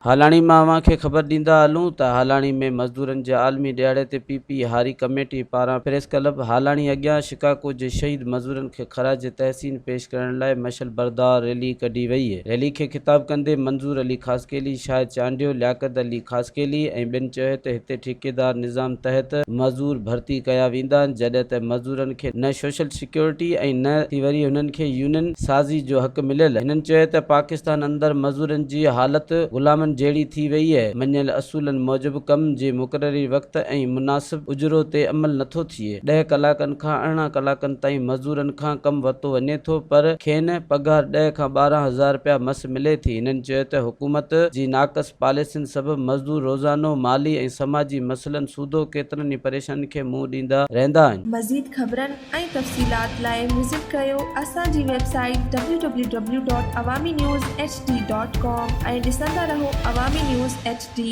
هالاڻي مان اوهان کي خبر ڏيندا هلون ته هالاڻي ۾ مزدورن جي عالمي ڏهاڙي تي پي پي هاري ڪميٽي پاران پريس ڪلب هالاڻي اڳيان شڪاڪو جي شهيد مزورن کي خراج تحسين پيش ڪرڻ لاء مشعل بردار ريلي ڪڍي وئي. ريلي کي خطاب ڪندي منظور علي خاصخيلي، شاهد چانڊيو، لياقت علي خاصخيلي ۽ ٻين چيو ته هتي ٺيڪيدار نظام تحت مزور ڀرتي ڪيا ويندا آهن جڏهن ته مزورن کي نه سوشل سيڪيورٽي ۽ نه ئي وري هنن کي يونين سازي جو حق مليل. هنن چيو ته پاڪستان اندر مزورن جي حالت غلامن جهڙي ٿي وئي آهي، مڃيل اصولن موجب ڪم جي مقرري وقت ۽ مناسب اجرو تي عمل نٿو ٿئي، ڏهه ڪلاڪن کان 18 ڪلاڪن تائين مزورن کان ڪم ورتو وڃي ٿو پر کين پگهار ڏهه کان 12 هزار رپيا مس ملي ٿي، هنن چيو ته حڪومت جي ناقص پاليسين سبب مزدور روزانو مالي ۽ سماجي مسئلن سوڌو ڪيترن ئي پريشانين کي منهن ڏيندا رهندا آهن. مزيد خبرن ۽ تفصيلات لاء وزٽ ڪريو اسان جي website W W W dot Awami news H D dot com ۽ ڏسندا رهو عوامي نيوز ايڇ ڊي.